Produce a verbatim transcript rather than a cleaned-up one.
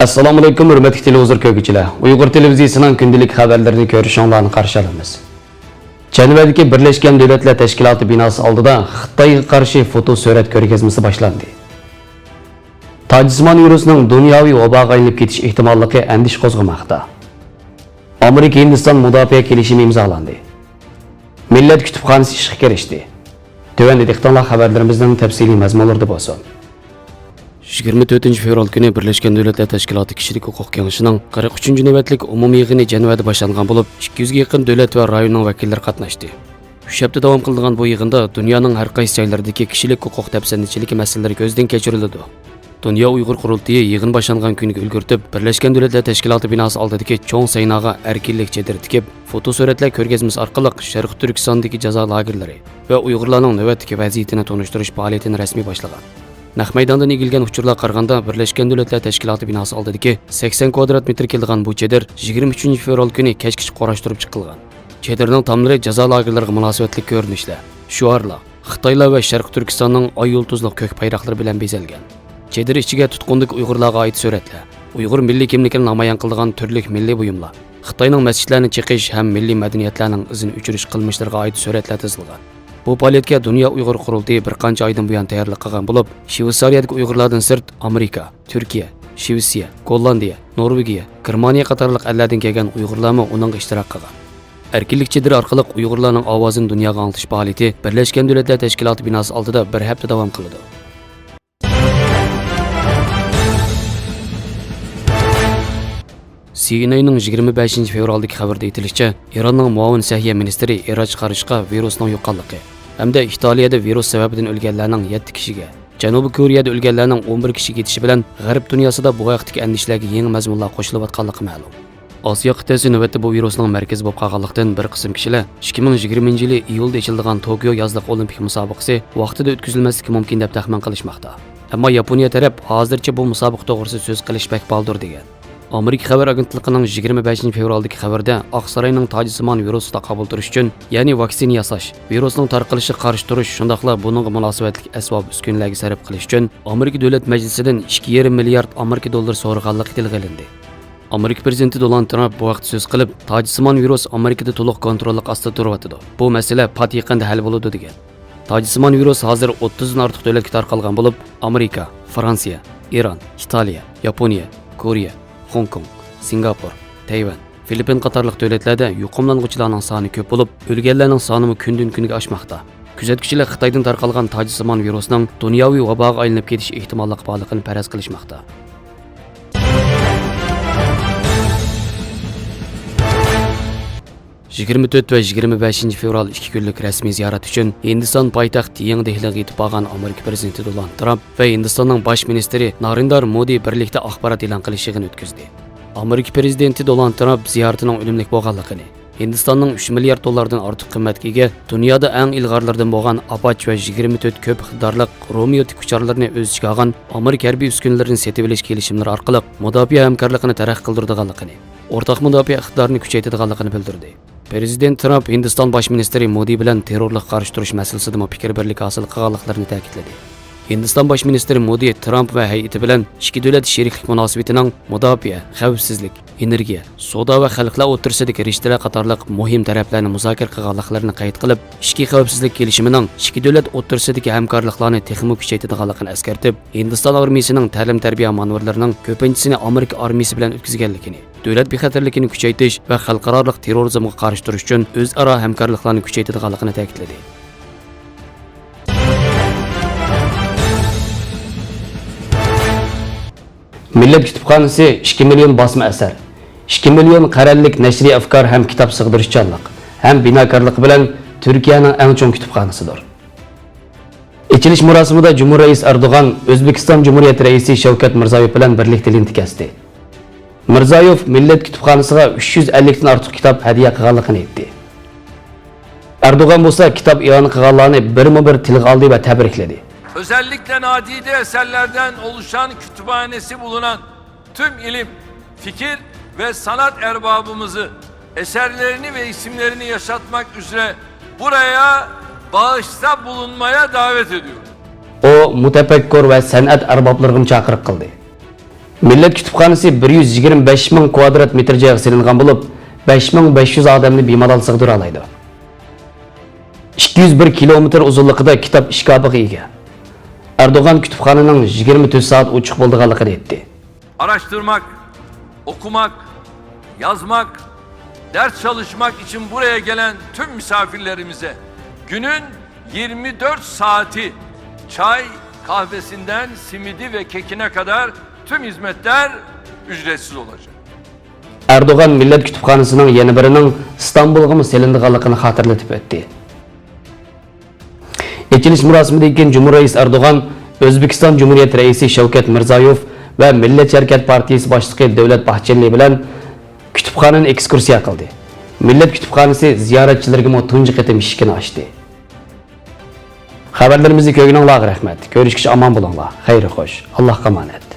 ئەسسالامۇئەلەيكۇم، ھۆرمەتلىك تېلېۋىزور كۆرگۈچىلەر! ئۇيغۇر تېلېۋىزىيىسىنىڭ كۈندىلىك خەۋەرلىرىنى كۆرۈشۈڭلارنى قارشى ئالىمىز. جەنۋەدىكى بىرلەشكەن دۆلەتلەر تەشكىلاتى بىناسى ئالدىدا خىتايغا قارشى فوتو سۈرەت كۆرگەزمىسى باشلاندى. تاجسىمان ۋىرۇسنىڭ دۇنياۋى ۋاباغا ئايلىنىپ كېتىش ئېھتىماللىقى ئەندىشە قوزغىماقتا. ئامېرىكا ھىندىستان مۇداپىئە كېلىشىمى ئىمزالاندى. مىللەت كۇتۇپخانىسى ئىشقا كىرىشتى. تۆۋەندە دىققىتىڭلار خەۋەرلىرىمىزنىڭ تەپسىلىي مەزمۇنلىرىدا بولسۇن. يىگىرمە تۆتىنچى فېۋرال كۈنى بىرلەشكەن دۆلەتلەر تەشكىلاتى كىشىلىك ھوقۇق كېڭىشىنىڭ قىرىق ئۈچىنچى نۆۋەتلىك ئومۇمىي يىغىنى جەنۋەدە باشلانغان بولۇپ، ئىككى يۈزگە يېقىن دۆلەت ۋە رايوننىڭ ۋەكىللىرى قاتناشتى. ئۈچ ھەپتە داۋام قىلىدىغان بۇ يىغىندا دۇنيانىڭ ھەر قايسى جايلىرىدىكى كىشىلىك ھوقۇق دەپسەندىچىلىكى مەسىلىلىرى كۆزدىن كەچۈرۈلىدۇ. دۇنيا ئۇيغۇر قۇرۇلتىيى يىغىن باشلانغان كۈنگە ئۈلگۈرتۈپ، بىرلەشكەن دۆلەتلەر تەشكىلاتى بىناسى ئالدىدىكى چوڭ سەيناغا ئەركىنلىك چېدىرى تىكىپ، فوتو سۈرەتلەر كۆرگەزمىسى ئارقىلىق شەرقىي تۈركىستاندىكى جازا لاگېرلىرى ۋە ئۇيغۇرلارنىڭ نۆۋەتتىكى ۋەزىيىتىنى تونۇشتۇرۇش پائالىيىتىنى رەسمىي باشلىغان. نەق مەيداندىن ئىگىلىگەن ئۇچۇرلارغا قارىغاندا، بىرلەشكەن دۆلەتلەر تەشكىلاتى بىناسى ئالدىدىكى سەكسەن كۋادرات مېتىر كېلىدىغان بۇ چېدىر يىگىرمە ئۈچىنچى فېۋرال كۈنى كەچكىچە قۇراشتۇرۇپ چىقىلغان. چېدىرنىڭ تاملىرى جازا لاگېرلىرىغا مۇناسىۋەتلىك كۆرۈنۈشلەر، شوئارلار، خىتايلار ۋە شەرقىي تۈركىستاننىڭ ئاي يۇلتۇزلۇق كۆك بايراقلىرى بىلەن بېزەلگەن. چېدىر ئىچىگە تۇتقۇندىكى ئۇيغۇرلارغا ئائىت سۈرەتلەر، ئۇيغۇر مىللىي كىملىكىنى نامايان قىلىدىغان تۈرلۈك مىللىي بۇيۇملار، خىتاينىڭ مەسچىتلەرنى چېقىش ھەم مىللىي مەدەنىيەتلەرنىڭ ئىزىنى ئۆچۈرۈش قىلمىشلىرىغا ئائىت سۈرەتلەر تىزىلغان. بۇ پائالىيەتكە دۇنيا ئۇيغۇر قۇرۇلتىيى بىر قانچە ئايدىن بۇيان تەييارلىق قىلغان بولۇپ، شۋېتسارىيەدىكى ئۇيغۇرلاردىن سىرت ئامېرىكا، تۈركىيە، شۋېتسىيە، گوللاندىيە، نورۋېگىيە، گېرمانىيە قاتارلىق ئەللەردىن كەلگەن ئۇيغۇرلارمۇ ئۇنىڭغا ئىشتىراك قىلغان. ئەركىنلىك چېدىرى ئارقىلىق ئۇيغۇرلارنىڭ ئاۋازىنى دۇنياغا ئاڭلىتىش پائالىيىتى بىرلەشكەن دۆلەتلەر تەشكىلاتى بىناسى ئالدىدا بىر ھەپتە داۋام قىلىدۇ. سىئېنئېننىڭ يىگىرمە بەشىنچى فېۋرالدىكى خەۋىرىدە ئېيتىلىشىچە، ئىراننىڭ مۇئاۋىن سەھىيە مىنىستىرى ئېراج قارىشقا ۋىرۇسنىڭ يۇققانلىقى ھەمدە ئىتالىيەدە ۋىرۇس سەۋەبىدىن ئۆلگەنلەرنىڭ يەتتە كىشىگە، جەنۇبىي كورېيەدە ئۆلگەنلەرنىڭ ئون بىر كىشىگە يېتىشى بىلەن غەرب دۇنياسىدا بۇ ھەقتىكى ئەندىشىلەرگە يېڭى مەزمۇنلار قوشۇلۇۋاتقانلىقى مەلۇم. ئاسىيا قىتئەسى نۆۋەتتە بۇ ۋىرۇسنىڭ مەركىزى بولۇپ قالغانلىقتىن، بىر قىسىم كىشىلەر ئىككى مىڭ يىگىرمىنچى يىلى ئىيۇلدا ئېچىلىدىغان توكيو يازلىق ئولىمپىك مۇسابىقىسى ۋاقتىدا ئۆتكۈزۈلمەسلىكى مۇمكىن دەپ تەخمىن قىلىشماقتا. ئەمما ياپونىيە تەرەپ ھازىرچە بۇ مۇسابىقە توغرىسىدا سۆز قىلىش بەك بالدۇر دېگەن. ئامېرىكا خەۋەر ئاگېنتلىقىنىڭ يىگىرمە بەشىنچى فېۋرالدىكى خەۋىرىدە، ئاقساراينىڭ تاجسىمان ۋىرۇستا قابۇل تۇرۇش ئۈچۈن، يەنى ۋاكسىنا ياساش، ۋىرۇسنىڭ تارقىلىشىغا قارشى تۇرۇش، شۇنداقلا بۇنىڭغا مۇناسىۋەتلىك ئەسۋاب ئۈسكۈنىلەرگە سەرپ قىلىش ئۈچۈن ئامېرىكا دۆلەت مەجلىسىدىن ئىككى يېرىم مىليارد ئامېرىكا دوللىرى سورىغانلىقى تىلغا ئېلىندى. ئامېرىكا پىرېزىدېنتى دونالد ترامپ بۇ ھەقتە سۆز قىلىپ، تاجسىمان ۋىرۇس ئامېرىكىدا تولۇق كونتروللۇق ئاستىدا تۇرۇۋاتىدۇ. بۇ مەسىلە پات يېقىندا ھەل بولىدۇ، دېگەن. تاجسىمان ۋىرۇس ھازىر ئوتتۇزدىن ئارتۇق دۆلەتكە تارقالغان بولۇپ، ئامېرىكا، فرانسىيە، ئىران، ئىتالىيە، ياپونىيە، كورېيە، خوڭكوڭ، سىنگاپور، تەيۋەن، فىلىپپىن قاتارلىق دۆلەتلەردە يۇقۇملانغۇچىلارنىڭ سانى كۆپ بولۇپ، ئۆلگەنلەرنىڭ سانىمۇ كۈندىن-كۈنگە ئاشماقتا. كۆزەتكۈچىلەر خىتايدىن تارقالغان تاجسىمان ۋىرۇسنىڭ دۇنياۋى ۋاباغا ئايلىنىپ كېتىش ئېھتىماللىقى بارلىقىنى پەرەز قىلىشماقتا. يىگىرمە تۆت ۋە يىگىرمە بەشىنچى فېۋرال ئىككى كۈنلۈك رەسمىي زىيارەت ئۈچۈن ھىندىستان پايتەخت يېڭى دېھلىغا يېتىپ بارغان ئامېرىكا پىرېزىدېنتى دونالد ترامپ ۋە ھىندىستاننىڭ باش مىنىستىرى نارېندار مودى بىرلىكتە ئاخبارات ئېلان قىلىش يىغىنى ئۆتكۈزدى. ئامېرىكا پىرېزىدېنتى دونالد ترامپ زىيارىتىنىڭ ئۈنۈملۈك بولغانلىقىنى، ھىندىستاننىڭ ئۈچ مىليارد دوللاردىن ئارتۇق قىممەتكە ئىگە، دۇنيادا ئەڭ ئىلغارلىرىدىن بولغان ئاپاچ ۋە يىگىرمە تۆت كۆپ ئىقتىدارلىق رومىيو تىك ئۇچارلىرىنى ئۆز ئىچىگە ئالغان ئامېرىكا ھەربىي ئۈسكۈنىلىرىنى سېتىۋېلىش كېلىشىملىرى ئارقىلىق مۇداپىئە ھەمكارلىقىنى تەرەققىي قىلدۇرىدىغانلىقىنى، ئورتاق مۇداپىئە ئىقتىدارىنى كۈچەيتىدىغانلىقىنى بىلدۈردى. پىرېزىدېنت ترامپ ھىندىستان باش مىنىستىرى مودى بىلەن تېررورلۇققا قارشى تۇرۇش مەسىلىسىدىمۇ پىكىر بىرلىكى ھاسىل قىلغانلىقلىرىنى تەكىتلىدى. ھىندىستان باش مىنىستىرى مودى ترامپ ۋە ھەيئىتى بىلەن ئىككى دۆلەت شېرىكلىك مۇناسىۋىتىنىڭ مۇداپىئە، خەۋپسىزلىك، ئېنېرگىيە، سودا ۋە خەلقلەر ئوتتۇرىسىدىكى رىشتىلەر قاتارلىق مۇھىم تەرەپلەرنى مۇزاكىرە قىلغانلىقلىرىنى قەيت قىلىپ، ئىچكى خەۋپسىزلىك كېلىشىمىنىڭ ئىككى دۆلەت ئوتتۇرىسىدىكى ھەمكارلىقلارنى تېخىمۇ كۈچەيتىدىغانلىقىنى ئەسكەرتىپ، ھىندىستان ئارمىيىسىنىڭ تەلىم-تەربىيە مانېۋىرلىرىنىڭ كۆپىنچىسىنى ئامېرىكا ئارمىيىسى بىلەن ئۆتكۈزگەنلىكىنى، دۆلەت بىخەتەرلىكىنى كۈچەيتىش ۋە خەلقئارالىق تېررورىزمغا قارشى تۇرۇش ئۈچۈن ئۆزئارا ھەمكارلىقلارنى كۈچەيتىدىغانلىقىنى تەكىتلىدى. مىللەت كۇتۇپخانىسى ئىككى مىليون باسما ئەسەر، ئىككى مىليون قەرەللىك نەشرىي ئەفكار ھەم كىتاب سىغدۇرۇشچانلىق ھەم بىناكارلىقى بىلەن تۈركىيەنىڭ ئەڭ چوڭ كۇتۇپخانىسىدۇر. ئېچىلىش مۇراسىمىدا جۇمھۇر رەئىسى ئەردوغان ئۆزبېكىستان جۇمھۇرىيەت رەئىسى شەۋكەت مىرزىيېۋ بىلەن بىرلىكتە لېنتا كەستى. مىرزىيېۋ مىللەت كۇتۇپخانىسىغا ئۈچ يۈز ئەللىكتىن ئارتۇق كىتاب ھەدىيە قىلغانلىقىنى ئېيتتى. ئەردوغان بولسا كىتاب ئېلان قىلغانلارنى بىرمۇ بىر تىلغا ئالدى ۋە تەبرىكلىدى. Özellikle nadide eserlerden oluşan kütüphanesi bulunan tüm ilim, fikir ve sanat erbabımızı eserlerini ve isimlerini yaşatmak üzere buraya bağışta bulunmaya davet ediyorum. ئۇ مۇتەپەككۇر ۋە سەنئەت ئەربابلىرىغىمۇ چاقىرىق قىلدى. مىللەت كۇتۇپخانىسى بىر يۈز يىگىرمە بەش مىڭ كۋادرات مېتىر جايغا سېلىنغان بولۇپ، بەش مىڭ بەش يۈز ئادەمنى بىمالال سىغدۇرالايدۇ. ئىككى يۈز بىر كىلومېتىر ئۇزۇنلۇقىدا كىتاب ئىشكاپىغا ئىگە. ئەردوغان كۇتۇپخانىنىڭ يىگىرمە تۆت سائەت ئوچۇق بولىدىغانلىقىنى ئېيتتى. Araştırmak, okumak, yazmak, ders çalışmak için buraya gelen tüm misafirlerimize günün yirmi dört saati çay, kahvesinden simidi ve kekine kadar tüm hizmetler ücretsiz olacak. ئەردوغان مىللەت كۇتۇپخانىسىنىڭ يەنە بىرىنىڭ ئىستانبۇلغىمۇ سېلىنىدىغانلىقىنى خاتىرىلىتىپ ئۆتتى. ئېچىلىش مۇراسىمىدىن كېيىن جۇمھۇر رەئىسى ئەردوغان ئۆزبېكىستان جۇمھۇرىيەت رەئىسى شەۋكەت مىرزىيوف ۋە مىللەتچى ھەرىكەت پارتىيىسى باشلىقى دەۋلەت باھچېلى بىلەن كۇتۇپخانىنى ئېكسكۇرسىيە قىلدى. مىللەت كۇتۇپخانىسى زىيارەتچىلىرىگىمۇ تۇنجى قېتىم ئىشىكىنى ئاچتى. خەۋەرلىرىمىزنى كۆرگىنىڭلارغا رەھمەت. كۆرۈشكىچە ئامان بولۇڭلار. خەير خوش. ئاللاھقا ئامانەت.